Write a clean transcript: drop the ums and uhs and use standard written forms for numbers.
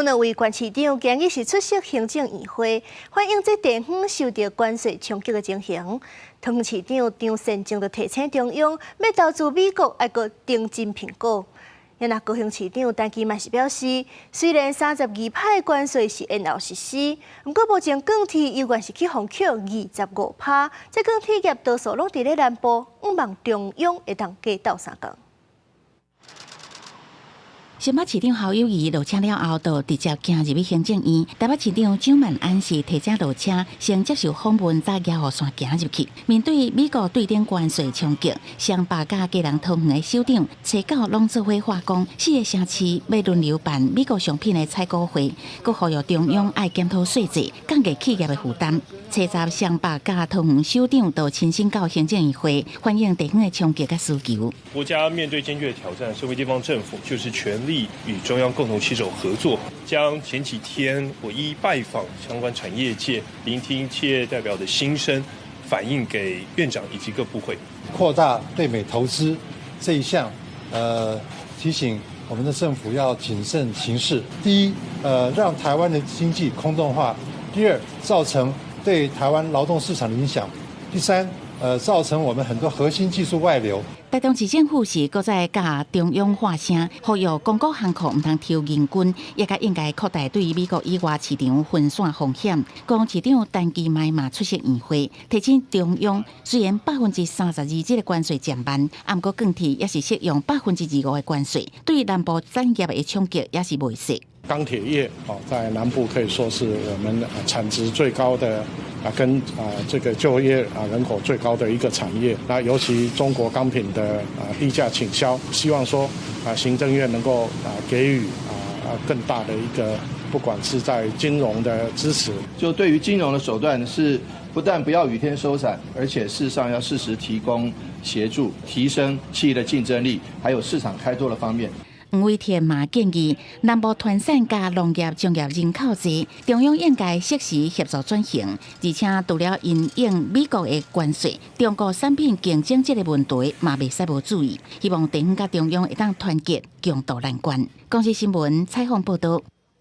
阮位縣市長今日是出席行政院會，反映這地方受著關稅衝擊的情形。桃園市長張善政就提醒中央，欲投資美國愛閣重新評估。若高雄市長陳其邁是表示，雖然32%關稅是延後實施，毋過目前鋼鐵猶原是去予扣25%，這鋼鐵業多數攏佇咧南部，向望中央會當加鬥相共。新北市長侯友宜落車了後，就直接行入去行政院。台北市長蔣萬安是提早落車，先接受訪問，才搖雨傘行入去。面對美國對頂關稅衝擊，雙北佮基隆桃園的首長初九攏做伙話講，四个城市欲輪流辦美國商品的採購會，閣呼籲中央愛檢討稅制，降低企業的負擔。初十雙北佮桃園首長都親身到行政院會，反映地方的衝擊佮需求。國家面對艱巨的挑戰，身為地方政府，就是全力與中央共同攜手合作，將前幾天我一一拜訪相關產業界，聆聽企業代表的心聲，反映給院長以及各部會。擴大對美投資這一項，提醒我們的政府要謹慎行事。第一，讓台灣的經濟空洞化；第二，造成對台灣勞動市場的影響；第三，造成我們很多核心技術外流。台中市政府是閣再佮中央喊聲，呼籲公股行庫毋通抽銀根，也較應該擴大對美國以外市場分散風險。高雄市長陳其邁嘛出席院會，提醒中央，雖然32%這个關稅減慢，毋過鋼鐵也是適用25%的關稅，對南部產業的衝擊也是袂細。鋼鐵業啊，在南部可以說是我們產值最高的啊，跟啊這個就業啊人口最高的一個產業。那尤其中國鋼品的啊低價傾銷，希望說啊行政院能夠啊給予啊更大的一個，不管是在金融的支持，就對於金融的手段是不但不要雨天收傘，而且事實上要適時提供協助，提升企業的競爭力，還有市場開拓的方面。黃偉哲嘛建議，南部團產佮農業就業人口濟，中央應該適時協助轉型，而且除了因應美國的關稅，中國產品競爭這個問題嘛袂使無注意。希望地方佮中央會當團結，共渡難關。公視新聞採訪報導。